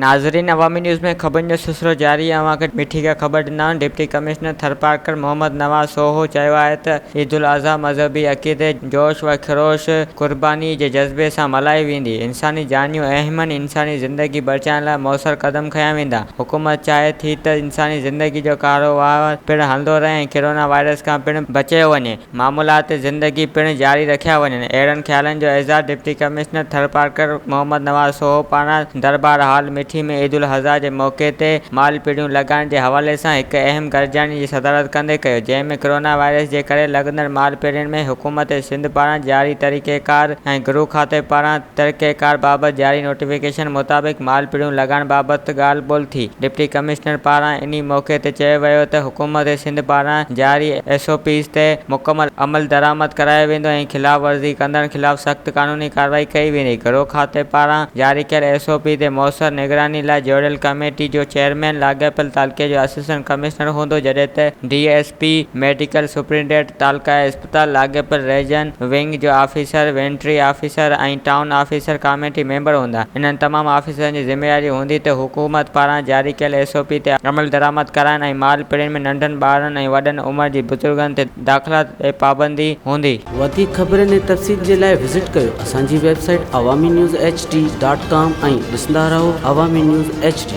ناظرين عوامي نيوز ۾ خبرن جو سلسلو جاري اوهان کي مٺي کان خبر ڏيندا آهيون ڊپٽي ڪمشنر ٿرپارڪر محمد نواز سوهو چيو آهي ته عيد الاضحيٰ مذهبي عقيدي جوش و خروش قرباني جي جذبي سان ملهائي ويندي انساني جانيون اهم آهن انساني زندگي بچائڻ لاء موثر قدم کنيا ويندا حڪومت چاهي ٿي ته انساني زندگي جو ڪاروهنوار پڻ هلندو رهي ۽ ڪرونا وائرس کان پڻ بچايو وڃي. معمولات زندگي پڻ جاري رکيا وڃن. اهڙن خيالن جو اظهار ڊپٽي ڪمشنر ٿرپارڪر محمد نواز سوهو پاران درٻار هال مٺي ۾ عيدالاضحيٰ جي موقعي تي مال پڙيون لڳائڻ جي حوالي سان هڪ اهم گڏجاڻي جي صدارت ڪندي ڪيو جنهن ۾ ڪرونا وائرس جي ڪري لڳندڙ مال پڙين ۾ حڪومت سنڌ پاران جاري طريقيڪار ۽ گهرو کاتي پاران طريقيڪار بابت جاري نوٽيفڪيشن مطابق مال پڙيون لڳائڻ بابت ڳالهه ٻولهه ٿي. ڊپٽي ڪمشنر پاران انهي موقعي تي چيو ويو ته حڪومت سنڌ پاران جاري ايس او پيز تي مڪمل عملدرآمد ڪرايو ويندو ۽ خلاف ورزي ڪندڙن خلاف سخت قانوني ڪارروائي ڪئي ويندي. گهرو کاتي پاران جاري ڪيل ايس او پي تي موثر نگراني لاء جوڙيل ڪميٽي جو چيئرمين لاڳاپيل تعلقي جو اسسٽنٽ ڪمشنر هوندو جڏهن ته D S P, medical superintendent, تعلقه اسپتال، لاڳاپيل ريجن ونگ جو officer, veterinary officer ۽ town officer committee member هوندا. انهن تمام آفيسرن جي ذميواري هوندي ته حڪومت پاران جاري ڪيل ايس او پي تي عملدرآمد ڪرائن ۽ مال پڙين ۾ ننڍن ٻارن ۽ وڏن عمر جي بزرگن تي داخلا تي پابندي هوندي. وڌيڪ خبرن ۽ تفصيل جي لاء وزٽ ڪيو اسان جي website Awami news H D dot com ۽ ڏسندا رهو عوامي نيوز ايڇ ڊي.